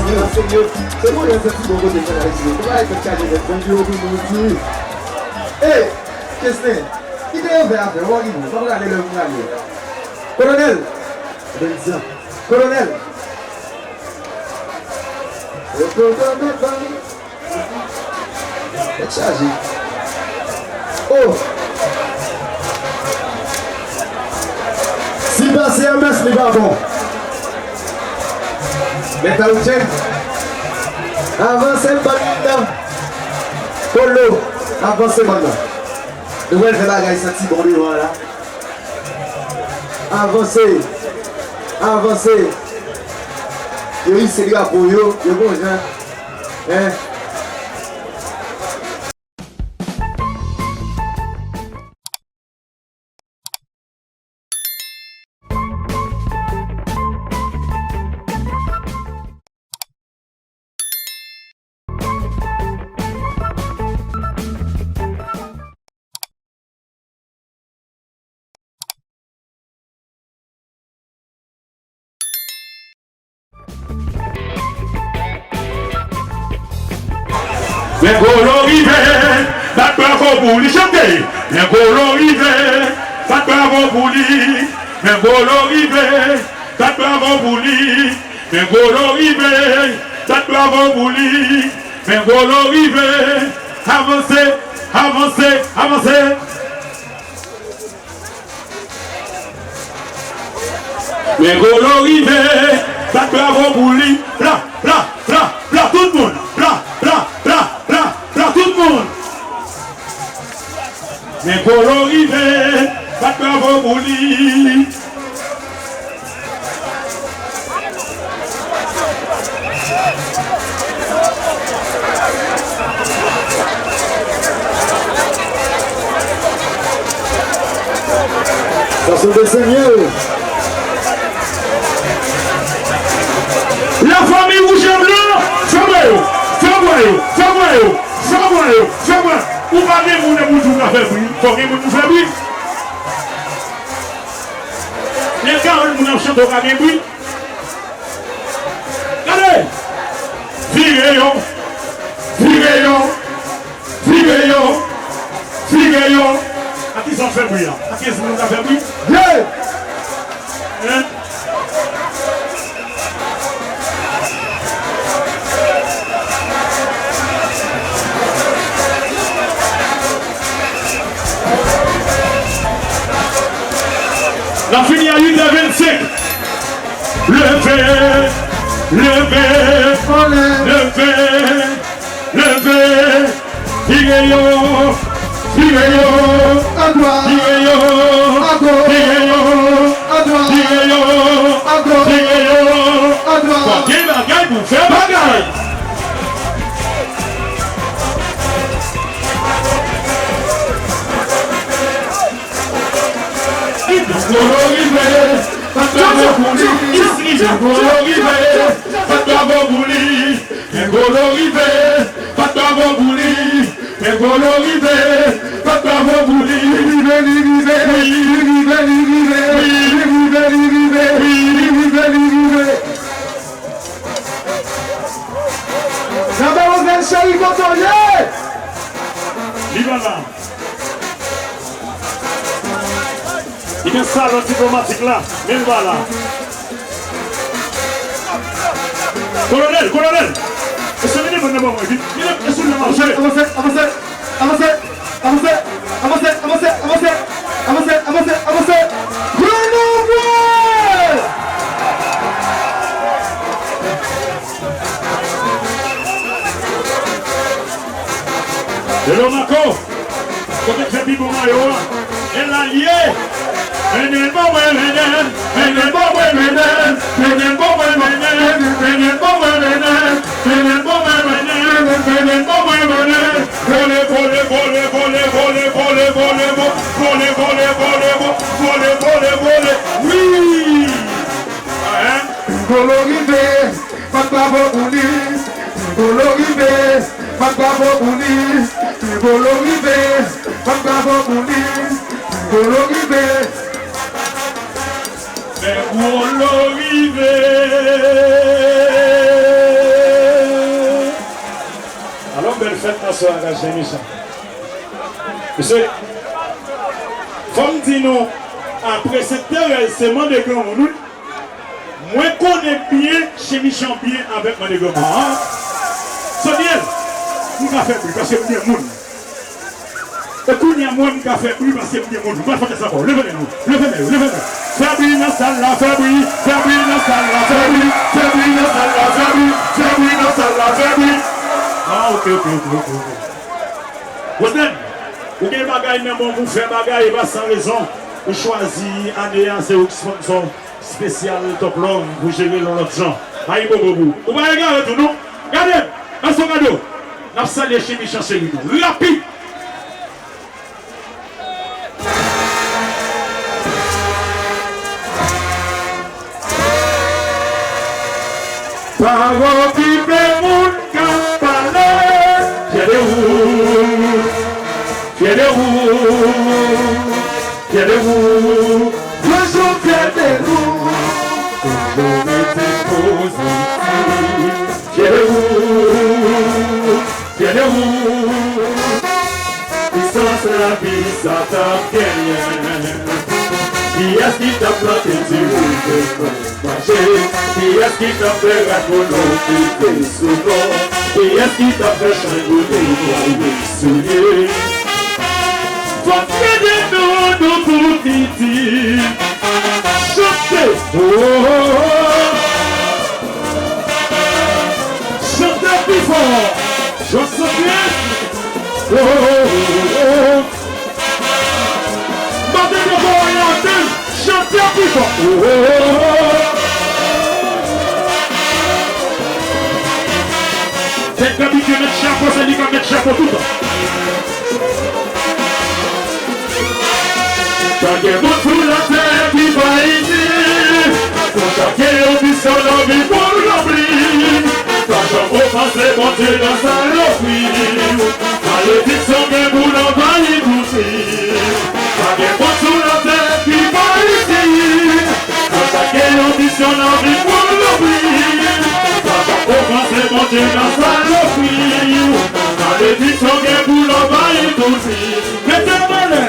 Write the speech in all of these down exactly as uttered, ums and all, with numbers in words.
Yo, se yo, se mwen, yo, se ti bon kote, fè la, yo. Ou pa fè chaje nèt, bon, yo, yo, yo, yo. Ey, Kesnen, kite yo fè afè, w pa ki bon, pa prale lè m prale. Kolonèl! Bèl zam. Kolonèl! Tèt chaje. Oh! Si pase M S li pa bon. Metal J. Avanse bann nan. Kolo. Avanse bann nan. Nou pral fè bagay santi bon devan la. Avanse. Avanse. Yo ise drapo yo. Yo bon jan. Hein? Men Kolo rive, bat bravo pou li, chante. Men Kolo rive, bat bravo pou li. Men Kolo rive, bat bravo pou li. Men Kolo rive, bat bravo pou li. Men Kolo rive, avanse, avanse, avanse. Men Kolo rive, bat bravo pou li. Bla, bla, bla, bla, tout moun. Bla, bla, bla, bla, bla, tout moun. Men Kolo rive, bat bravo pou li. Sa se de Senyè. Lafanmi wouj e blan, fè bwa yo, fè bwa yo, fè bwa yo, fè bwa yo, fè bwa. Ou pa gen moun pou di w ka fè bri, fò gen moun pou fè bri. Lè kawòl moun ap chante, w ka gen bri. Gade! Vire yo! Vire yo! Vire yo! Vire yo! A ki sa w fè bri a? A ki moun ka fè bri? Ye! Hein? N ap fini a uit è vennsenk. Leve, leve, leve, leve. Vire yo, vire yo, vire yo, vire yo, vire yo. Gen bagay pou fè bagay. Kolo rive, bat bravo pou li. Kolo rive, bat bravo pou li. Men Kolo rive, bat bravo pou li. Men Kolo rive, bat bravo pou li. Li rive, li rive, li rive, li rive, li rive, li rive, li rive. Nan Bèl Wozèn cheri kote w ye? Li pa la. Li gen salon diplomatik la, men l pa la. Kolonèl, kolonèl! Mesye, vini moun nan ban mwen, vini, vini, mesye, nan mache. Avanse, avanse, avanse, avanse, avanse, avanse, avanse, avanse, avanse, avanse, avanse. Grenn anvwe! Hello, Marco. Kote k fè pi bon mayo a? E la l ye. Mennen l ban mwen, mennen l. Mennen l ban mwen, mennen l. Mennen l ban mwen, mennen l. Mennen l ban mwen, mennen l. Mennen l ban mwen, mennen l. Mennen l ban mwen, mennen l. Vole, vole, vole, vole, vole, vole, vole, vole, vole, vole, vole, vole, vole, vole. Wi! Ahen. Kolo rive. Bat bravo pou li, Kolo rive. Bat bravo pou li, Kolo rive. Bat bravo pou li, Kolo rive. Men Kolo rive. Fèt nan swa a, gad Chen Mechan. Mesye, fò m di nou, apre Sent Terèz, se mande granmoun, wi. Mwen konnen byen Chen Mechan byen avèk mande granmoun. An? Sonye, m ka fè bri paske m gen moun. E kounye a, mwen, m ka fè bri paske m gen moun. M pral fè sa ankò. Leve men nou. Leve men yo. Leve men. Fè bri nan sal la, fè bri. Fè bri nan sal la, fè bri. Fè bri nan sal la, fè bri. Fè bri nan sal la, fè bri. Ah, ok, ok, ok, ok, ok. Roselèn, ou gen bagay nan men w pou fè bagay, e pa san rezon. Ou chwazi ane a, se ou ki sponsò spesyal Top Love pou jere l yon lòt jan. Ayibobo pou ou. Ou pa egare tou, non? Gade, Maestro Kado, n ap salye Chen Mechan cheri nou. Rapid! Pa okipe moun k ap pale. Fyè de ou, fyè de ou, fyè de ou. Toujou fyè de ou. Toujou rete pozitif. Fyè de ou, fyè de ou. Pisans lavi sa t ap genyen. Kiyès ki t ap plante diri pou nou manje? Kiyès ki t ap fè rad pou nou kite sou nou? Kiyès ki t ap fè chanj pou nou netwaye soulye? Fòk ede nou, nou pou piti. Chante! Oh, oh, oh, oh. Chante pi fò! Jòs Santris! Oh, oh, oh, oh, oh. Mande devan w la, chante pi fò! Oh, oh, oh, oh. Nèg k abitye met chapo, se li k ap met chapo toutan. Pa gen moun sou latè ki pa ini. Konsa ke yon misyon nan vi pou lòbli. Pa janm ofanse Bondye nan salopri. Malediksyon gen pou l anvayi tout vi. Pa gen moun sou latè ki pa ini. Konsa ke yon misyon nan vi pou lòbli. Pa janm ofanse Bondye nan salopri. Malediksyon gen pou l anvayi tout vi. Mete men lè.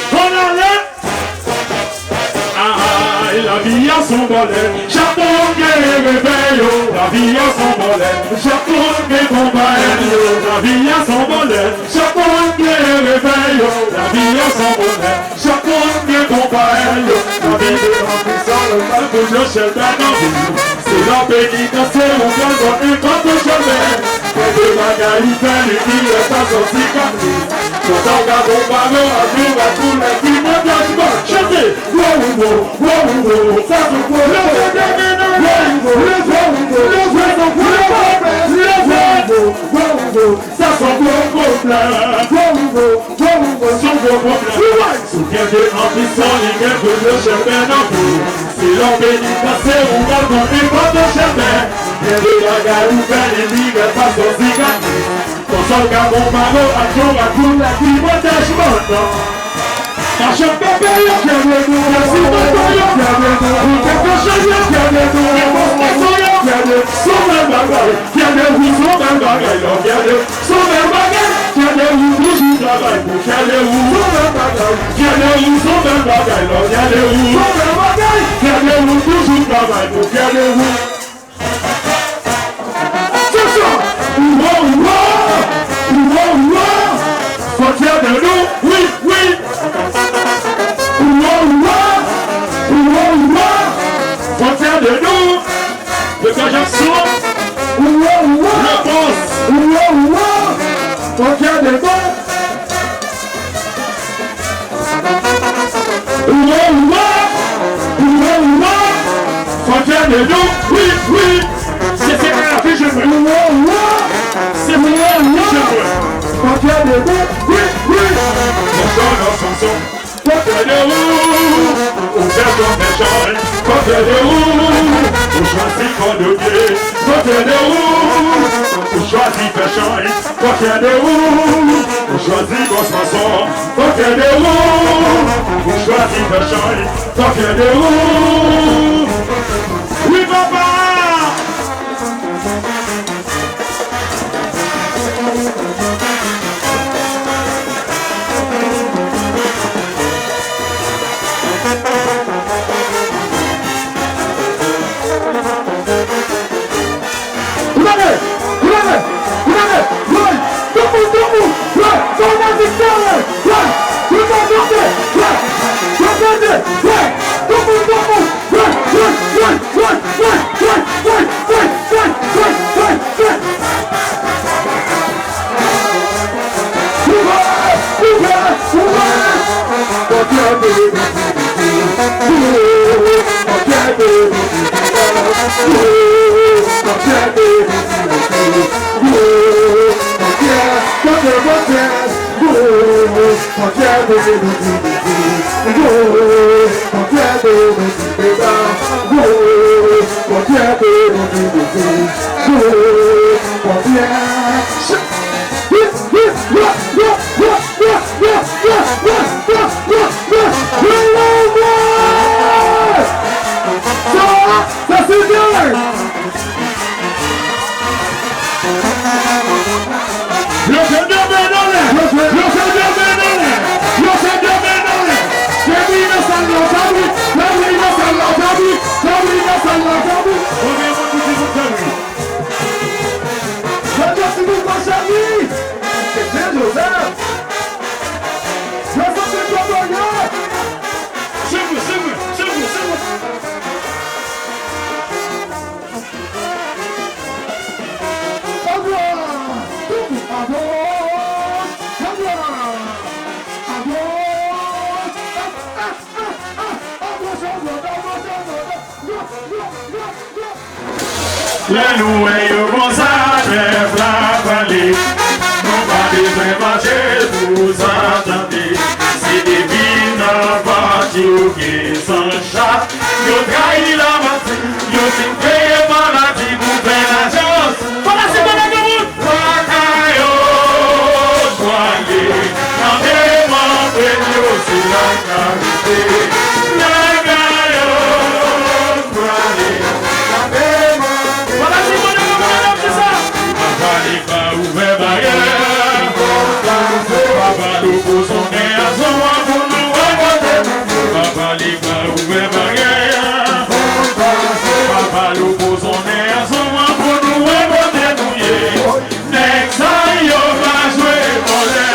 Konn ale. Ay, lavi a s on bòlèt. Chak moun gen revè yo. Lavi a s on bòlèt. Chak moun gen konpay yo. Lavi a s on bòlèt. Chak moun gen revè yo. Lavi a s on bòlèt. Chak moun gen konpay yo. Lavi de anpil sa, lè w pral pou yo chèlbè nan vi. Se lè w beni kanse ou pral bon nenpòt chèlbè. Gen de bagay ou fè li ki rete sa sou sikatris. Konsa w ka konpare w ak yon rad koulè ki mande jman. Chante! Wo, wo, wo, wo, wo, sa se gwo pwoblèm. Wo, wo, wo, wo, wo, sa se gwo pwoblèm. Sa se gwo pwoblèm. Wo, wo, wo, wo, se yon gwo pwoblèm. Si w gen de anbisyon, li gen pou l chèlbè nan vi w. Se lè w beni kanse ou pral bon nenpòt chèlbè. Gen de bagay ou fè li, li rete sa sou sikatris. Konsa w ka konpare w ak yon rad koulè ki mande jman. Machann bebe yo, fyè de nou. Mèsi bebe yo, fyè de nou. Pou kèk chan yo, fyè de nou. Pou kèk chan yo, fyè de. S on bèl bagay. Fyè de ou, s on bèl bagay. Lè w fyè de, s on bèl bagay. Fyè de ou, toujou travay pou fyè de ou. S on bèl bagay. Fyè de ou, s on bèl bagay. Lè w fyè de ou, s on bèl bagay. Fyè de ou, toujou travay pou fyè de ou. Se sa! Wo, wo! Wo, wo! Fò n fyè de nou! Wi, wi! Wo, wo! Wo, wo! Fò n fyè de nou! Le Grand Jackson! Wo, wo! Le Boss! Wo, wo! Fò n fyè de nou! Ouwo, ouwo, ouwo, ouwo. Fò n fyè de nou, wi, wi. Se, se afich mwen. Ouwo, ouwo. Se, se afich mwen. Fò n fyè de nou, wi, wi. Mwen chante yon chanson. Fò n fyè de ou. Ou fè kò fè chay. Fò n fyè de ou. Ou chwazi kò de pye. Fò n fyè de ou. Ou chwazi fè chay. Fò n fyè de ou, ou chwazi bòs mason. Fò n fyè de ou, ou chwazi fè chay. Fò n fyè de ou. Wi, papa! Sa, sa se dèyè. Yo fè de men anlè. Yo fè de men anlè. Yo fè de men anlè. Fèmil nan sal la, fèmil. Fèmil nan sal la, fèmil. Fèmil nan sal la, fèmil. Konbyen moun ki di pou fèmil? Fèmil, si nou pa fèmil. Se Joseph. Joseph se papa yo. Suiv mwen, suiv mwen, suiv mwen, suiv mwen. Lè nou wè yo konsa, pèp la pale. Nou pa bezwen mache pou sa tande. Se depi nan pati yo gen san chat. Yo trayi lamanti, yo fin kreye maladi pou fè lajans. Fò lajans ban nèg yo moun. Lakay yo pwale, nan demande yo se la karite. Lakay yo pwale, nan demande yo se la. Papa Simon, nou konn ap di sa. Papa li pa ouvè baryè. Papa nou pozonnen a zon an pou nou wè kote nou ye. Papa li pa ouvè baryè. Papa nou pozonnen a zon an pou nou wè kote nou ye. Nèg sa yo pa jwe vòlè.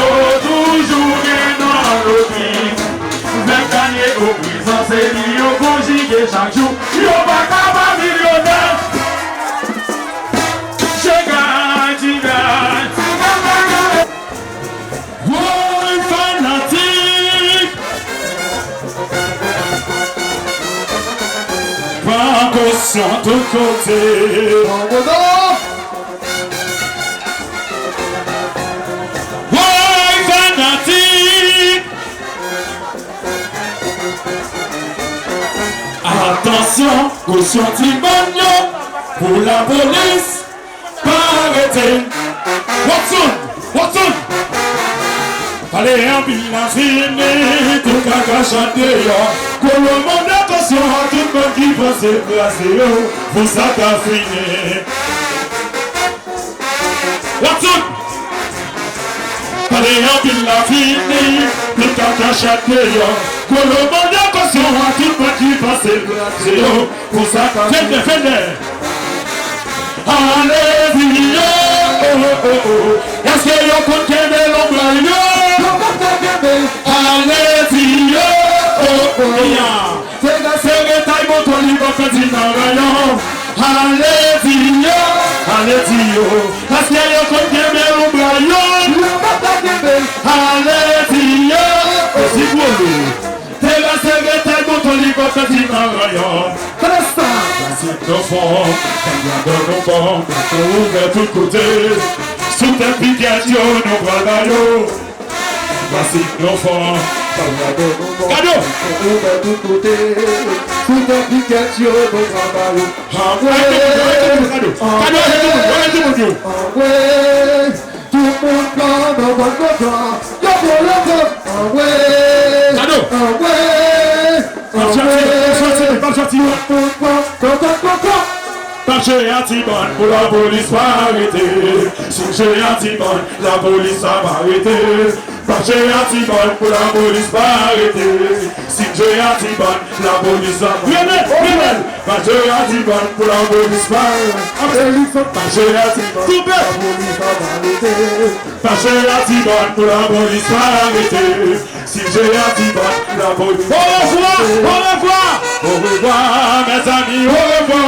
Yo toujou gen nan lobi. Menm Kanye oprizan, se li yo konjige chak jou. Yo pa ka pa milyonè. Jegay, jigay. Woy, fanatik. Pran kosyon tout kote. Woy, fanatik. Atansyon, kosyon ti bann yo, pou lapolis pa arete. Watson, Watson. Pale anpil nan fini, tout kaka chat deyò. Kolo mande kosyon a tout bann ki panse kraze yo, pou sa ka fini. Watson! Pale anpil la fini, tout kaka chat deyò. Kolo mande kosyon a tout moun ki panse se yo pou sa ka fini. Fende, fende! Ale di yo, oh, oh, oh. Èske yo konn kenbe lonbray yo? Yo konn kenbe. Ale di yo, oh, oh. Sere, sere tay moto li pa fè di nan rayon. Ale di yo, ale di yo. Paske yo konn kenbe lonbray yo. Yo pa ta kenbe. Ale di yo. Osi gwo li. Sere, sere tay moto li pa fè di nan rayon. Tande sa. Racine nan fon, kanya nan nou bon. Bèto ouvè tout kote. Sou tèt pikèt yo, nou pral ba yo. Racine nan fon. Gade! Ouvè tout kote. Sou tèt pikèt yo, nou pral ba yo. Anmwe! Anmwe! Tout moun pran nan bann kontan. Yo pran nan bann. Anmwe! Anmwe! Anmwe! Tout moun pran nan bann kontan, kontan. Mache a ti bann pou lapolis pa arete. Sonje a ti bann, lapolis ap arete. Mache a ti bòn pou lapolis pa arete. Si m jwe a ti bòn, lapolis ap. Renmen, renmen. Mache a ti bòn pou lapolis pa arete. Mache a ti bòn pou lapolis ap arete. Mache a ti bòn pou lapolis pa arete. Si m jwe a ti bòn, lapolis. Orevwa, orevwa. Orevwa, mezanmi, orevwa.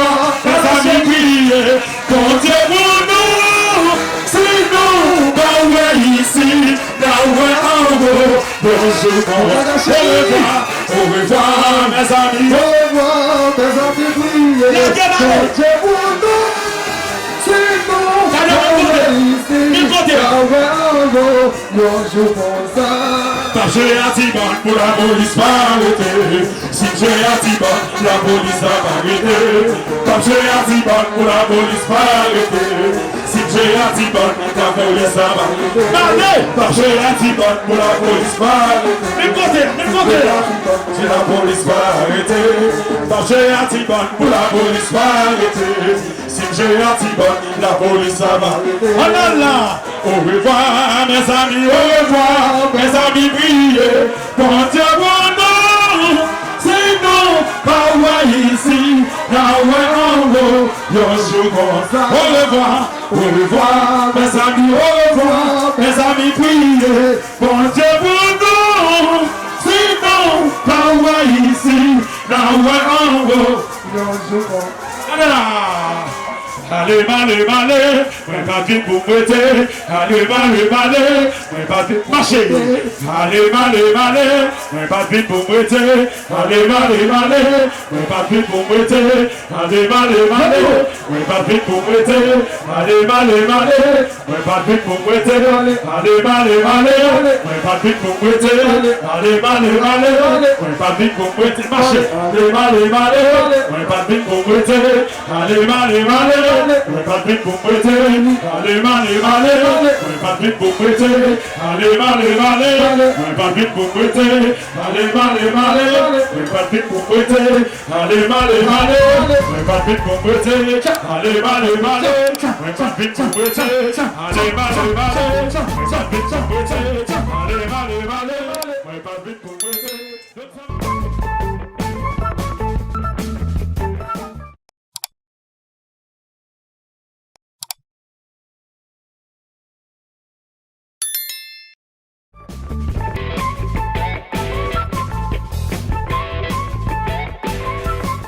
Mezanmi, priye Bondye pou nou. Si nou pa wè isi, n a wè anwo. Yon jou konsa. Orevwa, orevwa, mezanmi. Orevwa, mezanmi, priye. Lage la men. Bondye pou nou. Si nou pa wè isi, n a wè anwo. Yon jou konsa. Mache a ti bòn pou lapolis pa arete. Si m jwe a ti bòn, lapolis ap arete. M ap jwe a ti bòn pou lapolis pa arete. Si m jwe a ti bòn, lapolis ap arete. Male! M ap jwe a ti bòn pou lapolis pa arete. Men kote, men kote la. Si lapolis pa arete. M ap jwe a ti bòn pou lapolis pa arete. Si m jwe a ti bòn, lapolis ap arete. Ann al la! Orevwa, mezanmi, orevwa, mezanmi, priye. Bondye pou nou, si nou pa wè isi, n a wè anwo, yon jou konsa. Orevwa, orevwa, mezanmi, orevwa, mezanmi, priye. Bondye pou nou, si nou pa wè isi, n a wè anwo, yon jou konsa. Gade la! Ale m ale, m ale, mwen pa t vin pou m rete. Ale m ale, m ale, mwen pa t vin mache. Ale m ale, m ale, mwen pa t vin pou m rete. Ale m ale, m ale, mwen pa t vin pou m rete. Ale m ale, m ale, mwen pa t vin pou m rete. Ale m ale, m ale, mwen pa t vin pou m rete. Ale m ale, m ale, mwen pa t vin pou m rete. Ale m ale, m ale, mwen pa t vin pou m rete. Mache. Ale m ale, m ale, mwen pa t vin pou m rete. Ale m ale, m ale, mwen pa t vin pou m rete. Ale m ale, m ale, mwen pa t vin pou m rete. Ale m ale, m ale, mwen pa t vin pou m rete. Ale m ale, m ale, mwen pa t vin pou m rete. Ale m ale, m ale, mwen pa t vin pou m rete. Ale m ale, m ale, mwen pa t vin pou m rete. Ale m ale, m ale, mwen pa t vin pou m rete. Ale m ale, m ale, mwen pa t vin pou